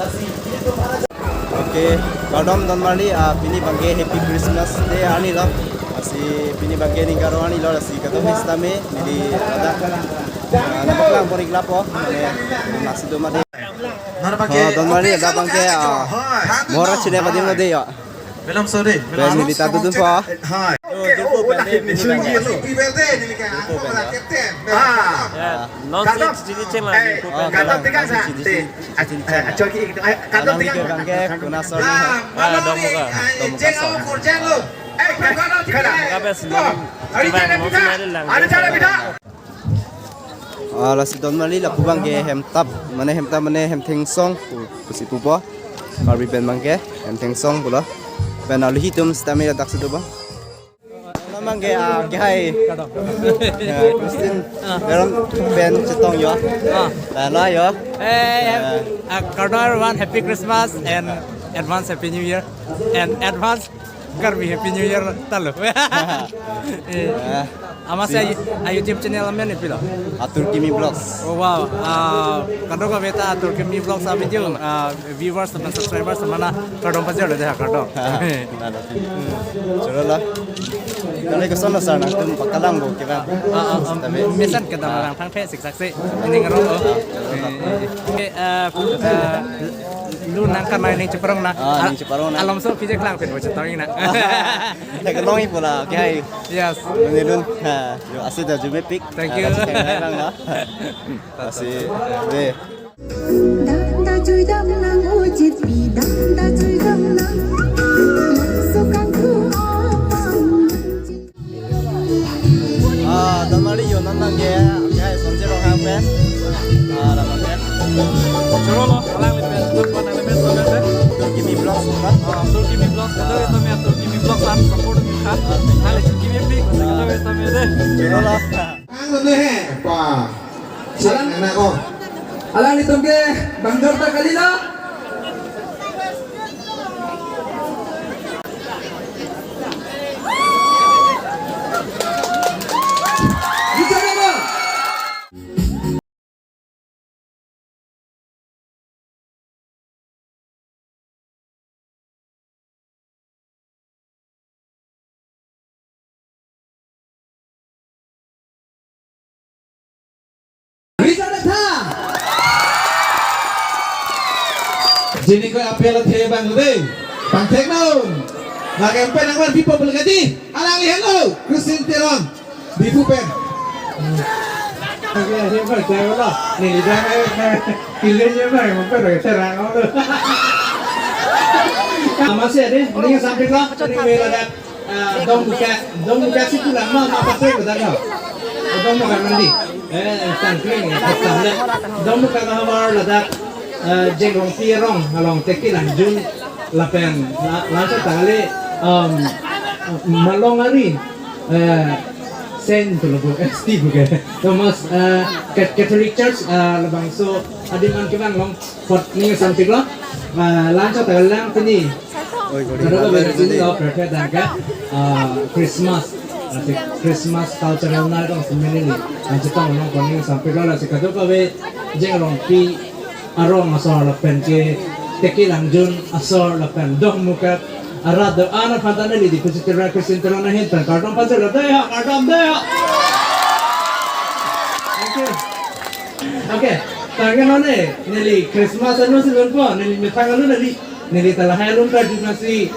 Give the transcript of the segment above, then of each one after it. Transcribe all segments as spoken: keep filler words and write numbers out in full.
Okay, kardom Donmarli, ah, pini abangke Happy Christmas Day arni lo. Lasi pini abangke ning karo arni lo, lasi kadokave sitame neli ladak, ah, nangpaklang pon-ik lapo, mane, nasi do mati. Oh, Donmarli, ladak abangke, ah, Mohor chine padim lo de yo. Belum, sorry. Pen neli ta dodunpo. Hai. Oh, jumpo pen de, pini abangke. Jumpo pen de. Ah. Ya, non si cici ceng lah, eh, jumpo pen. Kardom, tinggal sa. Cici ceng. Kardom, tinggal. Abangke, kuna sorry. Ah, dong muka. Dong muka sorry. Eh, kardom, tinggal. Muka bes, non. Coba, non si nari lang. Ada cara beda. Ah, lasi Donmarli lapu abangke hemtap, mane hemtap mane hemthengsong pu, pusi pupo. Karbi pen abangke hemthengsong pulo. Pen alohi atum sitame ladak si dopo. Abangke, ah, ke hai. Eh, Christian Teron pen chetong yo. Ah. Lalo yo. Eh, eh, ah, kardom everyone, Happy Christmas and advance Happy New Year and advance Karbi Happy New Year talo. Eh, amatsi a, a YouTube channel amen pilo? Atur Kimi Vlogs. Oh, wow. Ah, kadokave ta Atur Kimi Vlogs a video, ah, viewers dan subscribers mana kardom pajirlo de, kardom. Nada. Choro la. Kali koson lo sir, nangtum pakalangpo ke bang. Ah, ah, ah, tapi mesen kedam, ah, rang thang phe siksak si. Ini ngero. Oh. Eh, eh, eh, lu nang kan main ning cheparong na. Ah, ning cheparong na. Alomso pije klang pen bocor tawing na. Nang kelong ipo la, ke hai. Yes. Nang lun. Ha, yo, ase da jume pik. Thank you. Ah, kasi kang nang la. Kasi, de. Dam da jui dam nang ujit pi, dam da jui dam nang. Sukan ku amang. Ah, Donmarli yo non abangke, ya, Sonsi Ronghang pen. Ah, la abangke. Choro lo, alangli pen, non pen, alangli pen, non pen. Atur Kimi Vlogs, kan? Ah, Atur Kimi Vlogs, kadokave sitame Atur Kimi Vlogs an support kha. Alangli Kimi pi, kadokave sitame de. Choro lo. Ang lo he, pa. Cik, anak ko. Alanglitum ke bang jor ta kalilo. Bicara mo. Richard Tha. Jini ko apel athe bang de. Pangthek non. Lake pen nangman people belgadi. Alangli hello. Christian Teron. Diphu pen. Oke, siapa saya lo? Nih, jangan, eh, pilihnya bang, apa lo? Serang lo. Amatsi ade, ini sampai lo. Ini bela dah. Ah, Dongmukak, Dongmukak si pulang ma, ma pasai ko daga. Dongmukak mandi. Eh, tangkring, eh, tangkring. Dongmukak havar ladak, eh, Jeng Rongpi arong, along Teki Langjun, lapen, la, laso tali, um, Malong Ari, eh, Saint tu lo bu, S T bu ke. Thomas, eh, Cat-, Catholic Church, eh, labangso adim an kevang long. Pot ni sampai lo, ah, laso tali lang pini. Oi, gori. Kadokave lo, prepare dang ke, ah, Christmas. Lasi Christmas cultural night along seminary. Laso tong long pini sampai lo, lasi kadokave Jeng Rongpi arong asor lapen ke Teki Langjun asor lapen Dongmukak arat do-an aphan ta neli Diphu City Christian Teron ahin pen kardom pajirlo de ha, kardom de ha. Thank you. Okay, tangke non ne, neli Christmas anlo si lunpo, neli methang anlo neli, neli ta lahai alun karju nasi,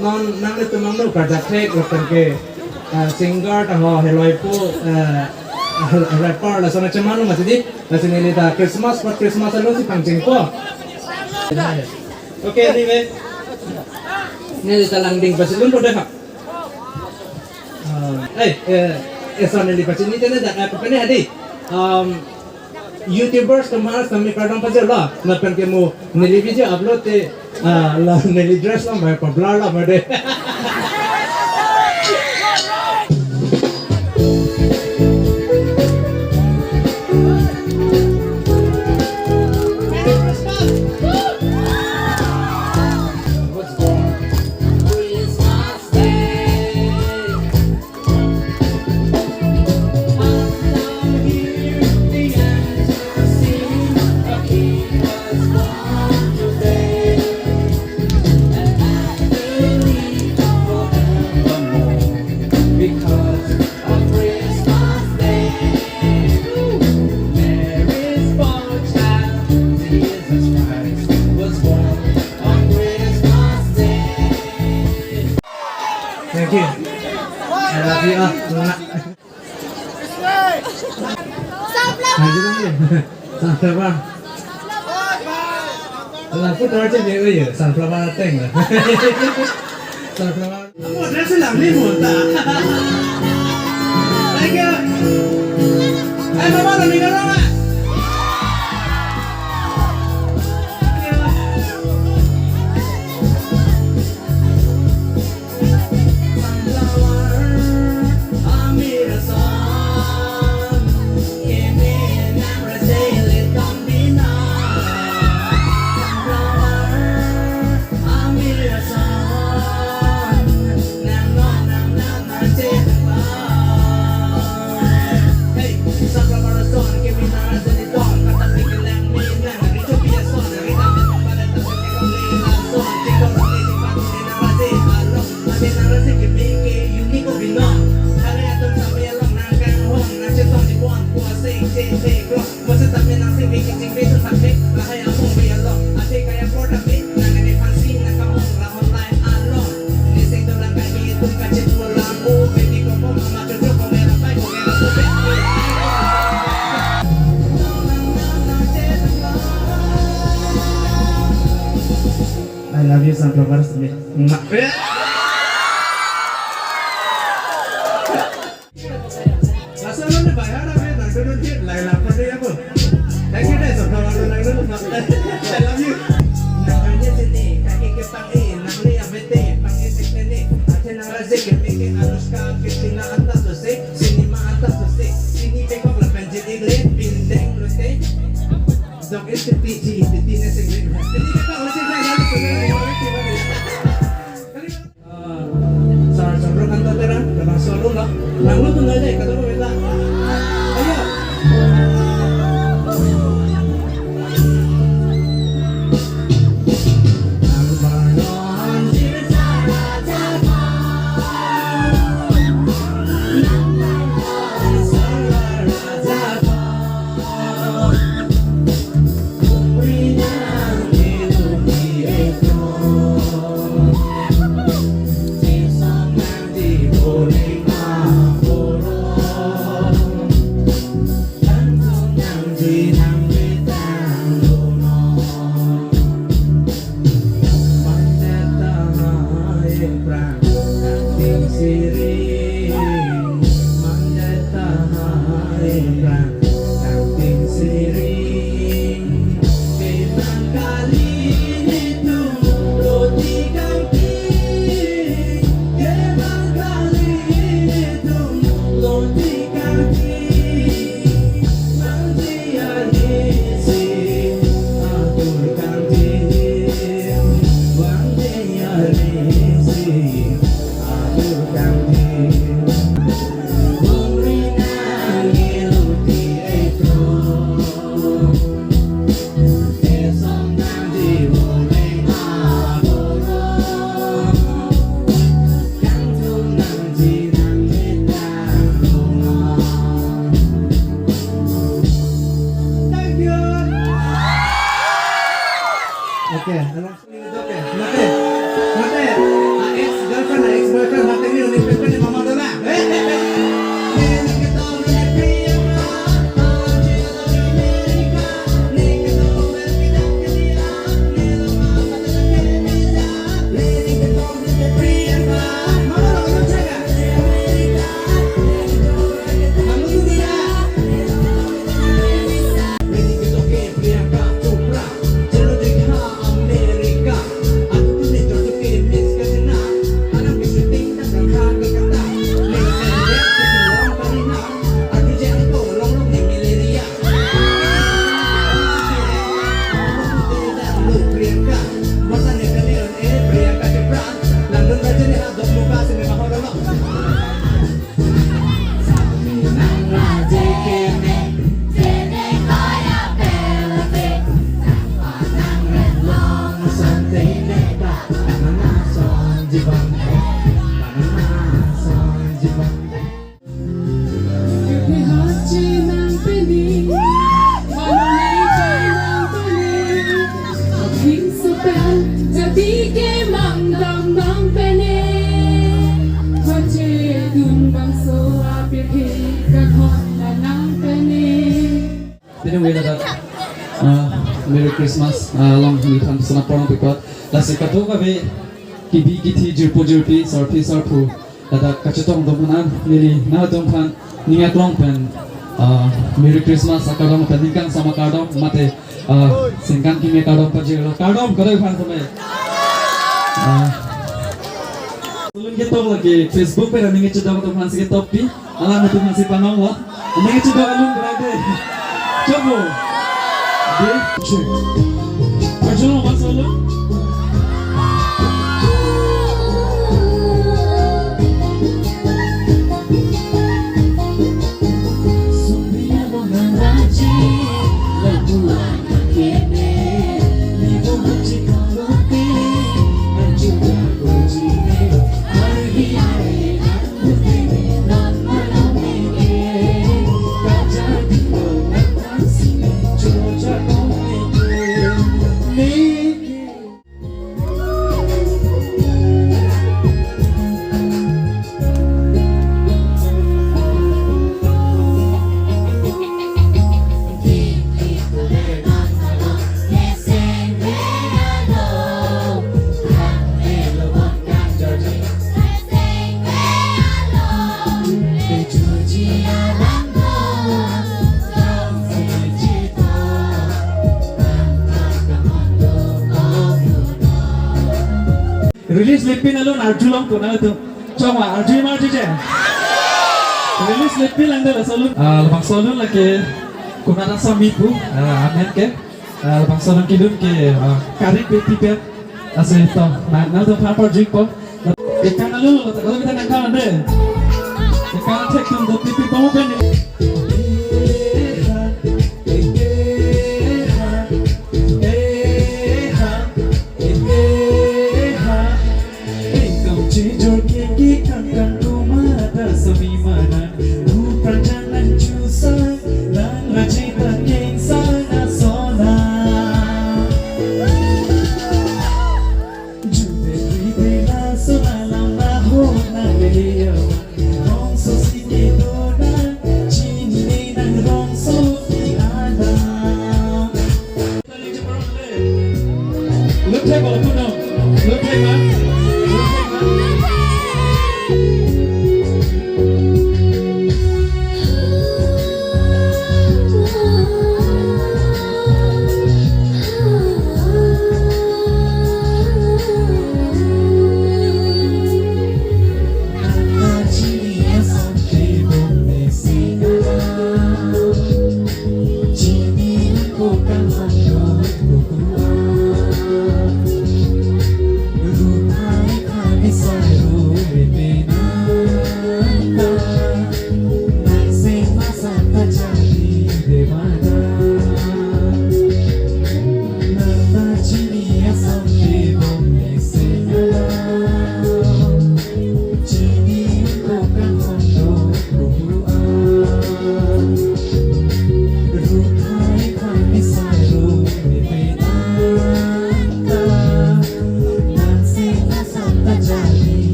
non nanglitum angno karjap thek lapen ke, ah, singer ta ho, heloi po, eh, rapper lason acheman lo mati di, lasi neli ta Christmas, pot Christmas anlo si pangchengpo. Okay, anyway. Neli ta langding pasi lunpo de ha. Ah, eh, eh, eh, so neli pachini tene dak, eh, pene hadi. Um, YouTubers kemar kami kardom pajirlo, lapen ke mo neli video upload te, ah, la neli dress lo mai pa blur lo mai de. Sunflower. Sunflower. Lapu tor che me uyo, sunflower ateng la. Sunflower. Amo dress lang ni mo ta. Thank you. Ay, mama, nami ka lang, ah. I love you, sunflowers. Mwah. Laso lo ne bai hara me nang dun dun hit lai la pade ya bo. Thank you deh, so kawan lo nang dun dun. I love you. Nang hanya sini kaki ke pang e, nang le ya bete, pang e sik ne. Ate nang raje ke me ke Anushka, Katrina anta so se, cinema anta so se. Sini pe kok la penjit igle, bindeng lo se. Dok e titi ji, titi ne sing le. Titi ke kok lo sing le, lalu sing le. Sar Chandra Kanta Terang, Terang Solo lo. Nang lo tunai deh, kata ko beta. Ayo. Thank you. Okay, along sini dok ya. Mate, mate. Ah, ex girlfriend, ex boyfriend, mate ni unik pepe ni mama dola. Eh, eh, eh. Anyway, ladak, uh, Merry Christmas, uh, along neliphan sona porong pipat. Lasi kadokave kebi kethe, jirpo jirpi, sarpi sarpo, ladak kachetong atum aphan, neli nangtum aphan ning aklong pen, uh, Merry Christmas akardom pen ningkan sama kardom mate, uh, sengkan kimi kardom pajirlo, kardom kadokave aphan samai. Uh, Alun ketok lagi Facebook pen aning kechedok atum aphansi ketokpi. Alanglitum aphansi panonglo. Aning kechedok alun berade. Coba. Deh. Cek. Pajol mas alun. Release lipin alun arjulong tuna tu. Chongwa arju ma arju je. Release lipin lang dala solun. Ah, labangso alun lake kuna rasa mipu. Ah, amen ke. Ah, labangso alun kelun ke, ah, karik beti pet. Ase to, na, na to phan parjik po. Ikan alun, lo, lo kita nangkal ande. Ikan thek tum do pipi po pen.